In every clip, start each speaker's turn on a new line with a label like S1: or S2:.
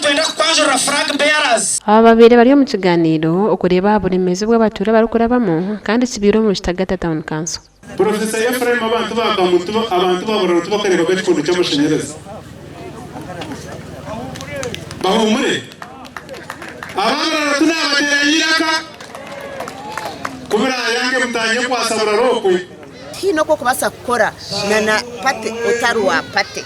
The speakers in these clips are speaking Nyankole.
S1: Nitwenda kukwanjurira Flag Bearers.
S2: Aba babaire bari omu kigaaniiro okureeba aha buremeezi obu abatuura barikurabamu kandi kibaire omuri Kitagata Town Council.
S3: Professor Ephraim abantu ba Kamuntu abantu ba Buraro tibakareebaga ekikondo ky'amashanyarazi. Bahuumure. Aba Buraro tinaabateera eiraka. Ku biraayange mutangye kwasa Buraro okwe.
S4: Tihaine oku orikubaasa kukora na party otari wa party.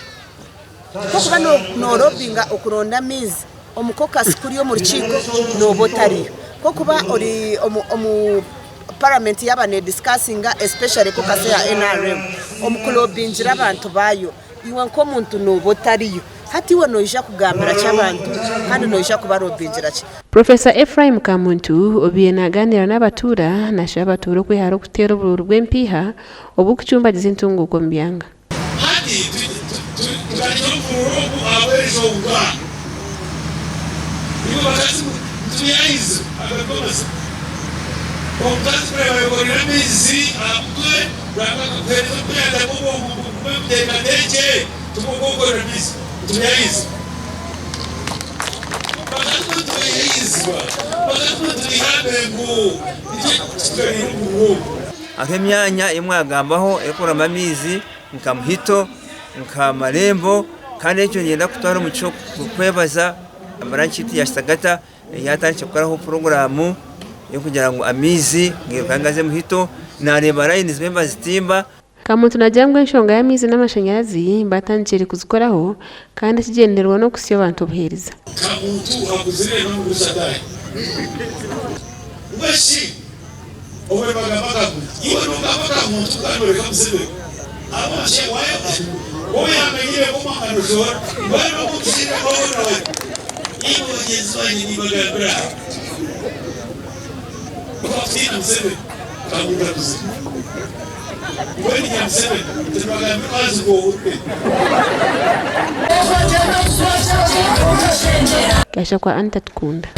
S4: Nk'okuba noorobinga okuronda amaizi omu kokasi kuriya omu rukiiko nooba otariyo. Nk'okuba ori omu paramenti yaaba needisikasinga especially kokasi eya NRM omu kurobingira abantu baayo, iwe nk'omuntu nooba otariyo. Hati iwe noija kugambira ki abantu kandi noija kubarobingira ki?
S2: Professor Ephraim Kamuntu obaire nagaaniira n'abatuura nashaba abatuura okwehara okuteera oburuuru bw'empiiha oburikucumbagiza entunguuka omu byanga.
S5: Hati tutandikire omuhururu ogu ahabw'enshonga. Imwe bakazi mwe, nitubihahiza agaruka amazima. Omukazi kureeba ayekoreire amaizi aha mutwe, Ruhanga akakuheereza obuyanja bw'obwongo ngu ogume obuteekateekye, tikwo kwokorera amaizi. Nitubihahiza. Bakazi mwe nitubihahirizibwa. Bakazi mwe nituriha amengo. Nikyo kituganiire omuhururu ogu.
S6: Hariho emyanya ei mwagambaho erikurabamu amaizi nka Muhito, nka Marembo kandi ekyo niinyenda kutwara omugisha ogu kwebaza buranki yaitu ya Kitagata eyatandikire kukoraho puroguraamu y'okugira ngu amaizi gairukayo gaze Muhito, naareeba layini zimwe nibazitimba.
S2: Kamuntu naagira ngu enshonga y'amaizi n'amashanyarazi batandikire kuzikoraho kandi ekigyendererwa n'okuhitsya abantu obuheereza.
S5: Kamuntu akuzire n'omuguzi ataahi. Mbwenu shi obwe nibagamba Kamuntu? Iwe nogamba Kamuntu kandi oreka Museveni. Ahabw'okuba shi waaba oyamanyire ngu omwaka nojoora, mbwenu omuntu shi nohurira ota? Imwe bagyenzi bangye nimbagambira twakutiina Museveni, Kamuntu akuzire. Mbwenu nka Museveni tinibagambira omukazi ngu ohurire.
S2: Gashakwa Anita Tukunda.